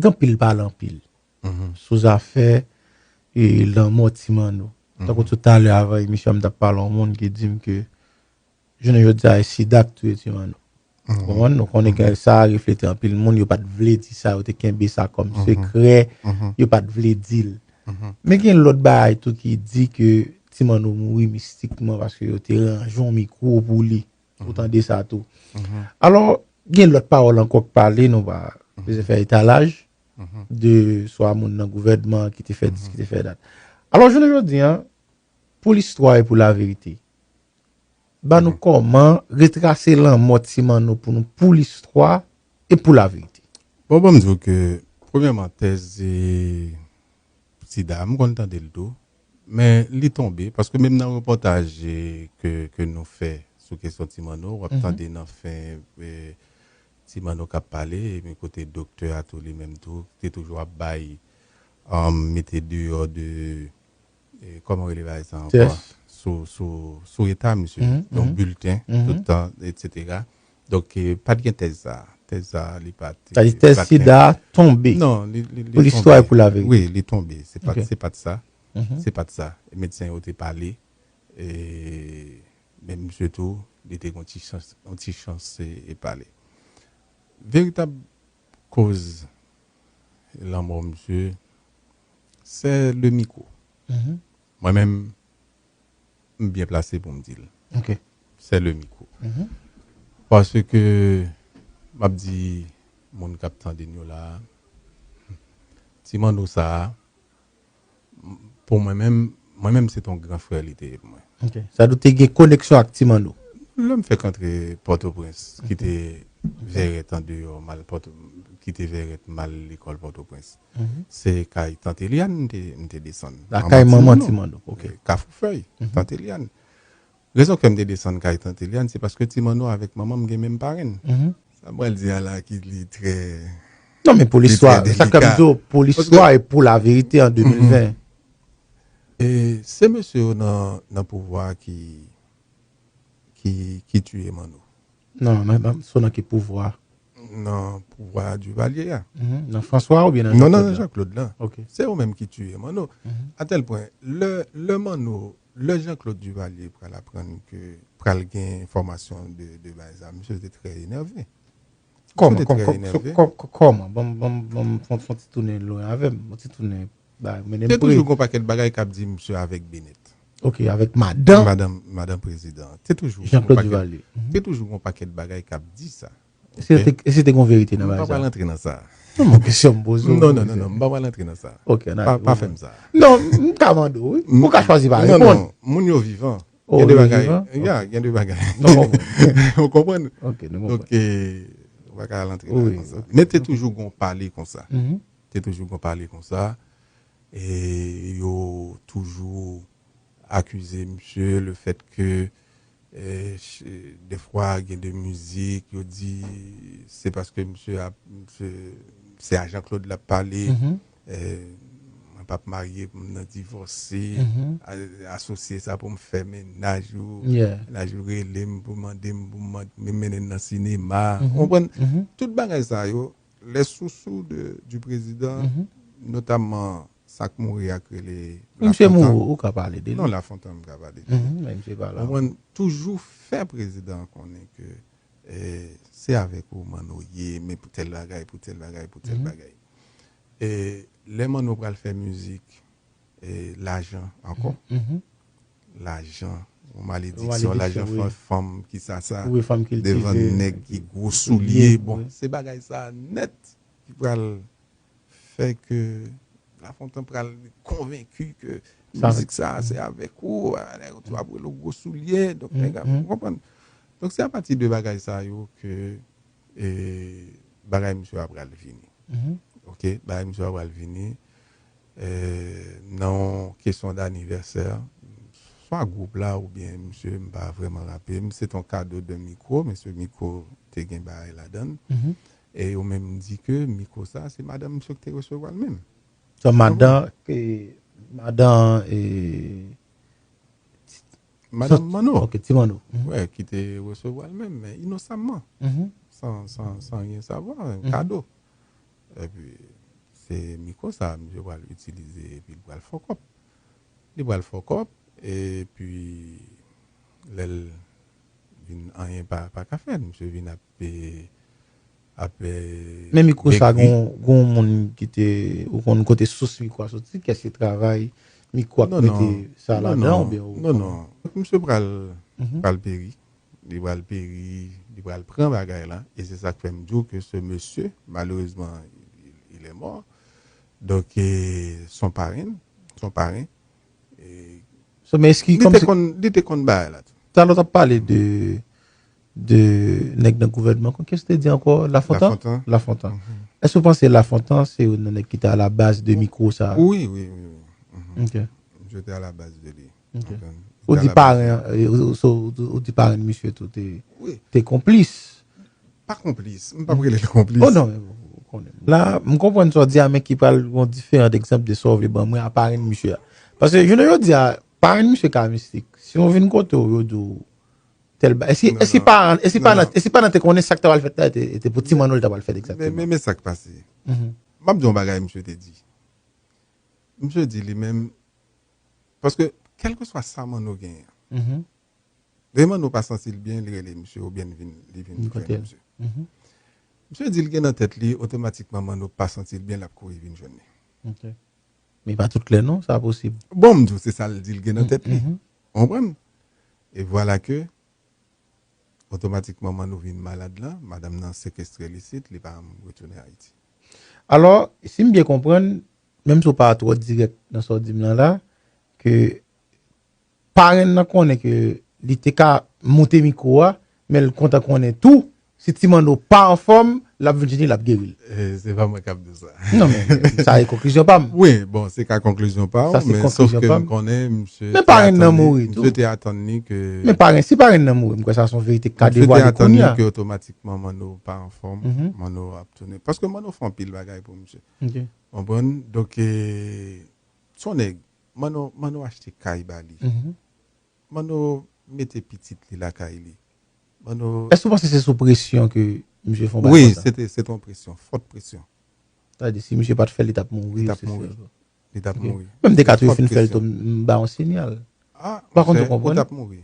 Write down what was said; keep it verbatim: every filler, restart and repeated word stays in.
Gen anpil pale anpil sou zafè e lanmò Ti Manno. Tankou toutalè avan emisyon an, m t ap pale yon moun ki di m ke jounen jodi a, e sida k touye Ti Manno. Ou konprann? Nou konnen ke sa reflete anpil moun, yo pa t vle di sa, yo te kenbe sa kòm sekrè, yo pa t vle di l. Men gen lòt bagay tou ki di ke Ti Manno mouri mistikman paske yo te ranje yon mikwo pou li. Ou tande sa tou. Alò, gen lòt pawòl ankò k pale, nou pa bezwen fè etalaj de swa moun nan gouvènman ki te fè dis, ki te fè dat. Alò, jounen jodi a, pou listwa e pou laverite, ba nou kòman retrase lanmò Ti Manno pou nou, pou listwa e pou laverite. Bon, ban m di w ke, premyèman, tèz e sida, m konn tande l tou, men li tonbe, paske menm nan repòtaj, e, ke, ke nou fè sou kesyon Ti Manno, w ap tande nan fen, e, Ti Manno k ap pale, epi kote doktè a tou li menm tou, te toujou ap bay, um, mete deyò de, e, kòman rele bagay sa ankò? Tès. Sou, sou, sou eta misye. Yon bilten, tout tan, etsetera. Donk, e, pa t gen tèz sa. Tèz sa, li pa t, sa di tèz sida a tonbe. Non, li, li, li pou listwa e pou laverite. Wi, li tonbe. Se pa, se pa t sa. Se pa t sa. Medsen yo te pale. E, men misye tou, li te gen yon ti chans, yon ti chans e, e pale. Veritab koz lanmò misye, c'est le micro. Mwen menm, m byen plase pou m di l. C'est le micro. Paske, m ap di moun k ap tande n yo la, Ti Manno sa a, pou mwen menm, mwen menm se t on gran frè li te ye pou mwen. Sa di w te gen koneksyon ak Ti Manno? Lè m fèk antre Pòtoprens, kite Vèrèt andeyò, m al Pòto, kite Vèrèt, m al lekòl Pòtoprens. Se kay Tant Eliane m te, m te desann. Lakay manman Ti Manno, ok. Kafou Fèy, Tant Eliane. Rezon k fè m te desann kay Tant Eliane, se paske Ti Manno avèk manman m gen menm parenn. Sa m pral di a la ki li trè, non, men pou listwa, sa k fè m di w, pou listwa e pou laverite an de mil ven. E se mesye yo nan, nan pouvwa ki, ki, ki tiye Manno. Non, nan, nan, sou nan ki pouvwa? Nan pouvwa Duvalier a. Nan François oubyen nan Jean-Claude la? Non, nan Jean-Claude la. Ok. Se yo menm ki tiye Manno. A tèl pwen, lè, lè Manno, lè Jean-Claude Duvalier pral aprann ke pral gen enfòmasyon de, de bagay sa, misye te trè enève. Kòman, kòman, kòman? Ban m, ban m, ban m fè yon, fè yon ti tounen lwen avè m, yon ti tounen, ba, mennen m pre. Te toujou gon pakèt bagay k ap di misye avèk Bennett. Ok, avèk madan. Madan, madan prezidan. Te toujou gon pakèt, Jean-Claude Duvalier. Te toujou gon pakèt bagay k ap di sa. E si te, e si te gon verite nan bagay sa? M pa pral antre nan sa. Non, men kesyon m poze w. Non, non, non, non, m pa pral antre nan sa. Ok, pa, pa fè m sa. Non, m ka mande w, wi. Ou ka chwazi pa reponn. Non, non, moun yo vivan. Gen de bagay, ya, gen de bagay. Ou konprann? Ok, nou konprann. Donk, e, ou pa ka al antre la konsa. Men te toujou gon pale konsa. Te toujou gon pale konsa. E yo toujou akize misye le fèt ke, e, ch-, defwa gen de mizik, yo di se paske misye ap, misye, se a Jean-Claude l ap pale. E, mwen p ap marye pou m nan divòse, a-, asosye sa pou m fè mennaj ou, mennaj ou rele m pou mande m, pou m, m mennen l nan sinema. Ou konprann? Tout bagay sa yo, les sous-sous de, du président, notamman sa k mouri a k rele Lafontan. Misye mouri, ou ka pale de li. Non, Lafontan, m ka pale de li. Men misye pa la. Ou konprann, toujou fè prezidan an konnen ke, e, se avèk ou Manno ye, men pou tèl bagay, pou tèl bagay, pou tèl bagay. E lè Manno pral fè mizik, e, lajan ankò. Lajan, yon malediksyon, lajan, fanm, kisa sa, devan nèg ki gwo soulye. Bon, se bagay sa nèt ki pral fè ke Lafontan pral konvenki ke mizik sa se avèk ou, a, nèg ou tou ap rele w gwo soulye, donk nèg ap, ou konprann? Donk se apati de bagay sa yo ke, e, bagay misye a pral vini. Ok, bagay misye a pral vini. E, nan yon kesyon danivèsè, swa gwoup la oubyen misye, m pa vrèman raple m, se t on kado de mikwo, men se mikwo te gen bagay ladan l. E yo menm di ke mikwo sa, se madan misye ki te resevwa l menm. Sa madan, e, madan, e, madan Manno. Ok, Ti Manno. Wi, ki te resevwa l menm, men inosamman. San, san, san anyen savwa, kado. Epi, e mikwo sa a, misye pral itilize epi li pral fòkòp. Li pral fòkòp, epi lè l vin anyen pa, pa ka fèt, misye vin ap, e, ap, e, Men mikwo sa, dekri. Gon, gon moun ki te, ou konn kote sous mikwo a soti, kès ki travay mikwo a k Non, mete non. Sa Non, ladan non, oubyen ou non, non. Misye pral, Mhm. pral peri. Li pral peri, li pral pran bagay la. E se sa k fè m di w ke se mesye, malerezman, il, il est mort. Donk, e, son paren, son paren. E, So, men eski li te konn, li te konn bagay la tou. Talè w t ap pale de de nèg nan gouvènman, kòman ki te di ankò? Lafontan? Lafontan. Lafontan. Èske w panse Lafontan se youn nan nèg ki te a la baz de mikwo sa? Wi, wi, wi, wi. Mhm. Ok. Misye te a la baz de li. Ok. Konprann? Ou Li di te a la baz paren, e, ou, ou, ou, ou di paren misye tou te, Wi. te konplis. Pa konplis. M pa rele l konplis. Oh non, men ou konnen. La, m konprann sa w di a, men ki pral yon diferan egzanp de sa w vle ban mwen a paren misye a. Paske, you know, yo di a, paren misye ka mistik. Si yon vin kote w, yo di w, tel ba. Eski, Non, eski non. pa, eski Non, pa nan, non. eski pa nan te konnen sa k ta pral fèt la, e te, e te pou ti Manno l ta pral fèt Men, egzakteman. men, men sa k pase. Mhm. M ap di yon bagay misye te di. Misye di li menm, paske kèlkeswa sa Manno genyen, Mhm. lè Manno pa santi l byen, li rele misye oubyen li vin, li vin Li jwenn kote l. Misye. Mhm. Misye di l gen nan tèt li, otomatikman Manno pa santi l byen, l ap kouri vin jwenn li. Ok. Men pa tout lè non, sa posib. Bon, m di w, se sa l di l gen nan tèt li. Mhm. Ou konprann? E vwala ke, otomatikman, Manno vin malad la, madanm nan sekestre l isit, li pa retounen Ayiti. Alò, si m byen konprann, menm si w pa twò dirèk nan sa w di m lan la, ke parenn nan konnen ke li te ka moute mikwo a, men l kontan konnen tou, si Ti Manno pa anfòm, l ap vin jwenn li, l ap geri l. E, se pa mwen k ap di sa. Non, men sa e konklizyon pa m. Wi, bon, se ka konklizyon pa Sa w, se men sof konklizyon ke pa m m. konnen, misye Men te parenn nan atann li, mouri tou. Misye te atann li ke Men parenn, si parenn nan mouri, m kwè sa se yon verite k ka Misye te devwale atann li kounya. ke otomatikman Manno pa anfòm, Mhm. Manno ap tounen. Paske Manno fè anpil bagay pou misye. Ok. Konprann? Donk, e, se yon nèg, Manno, Manno achte kay ba li. Mhm. Manno mete pitit li lakay li. Manno Èske w panse se sou presyon ke misye fè yon Wi, bagay konsa? Se te, se te yon presyon, fòt presyon. Sa vle di, si misye pa t fè l, li t ap mouri. Li t ap se mouri. sa. Li t ap Ok. mouri. Menm de Se fòt katye fin fè l presyon. tou, m ba yon siyal. Ah, Pa konn monchè, ou konprann. Ou t ap mouri.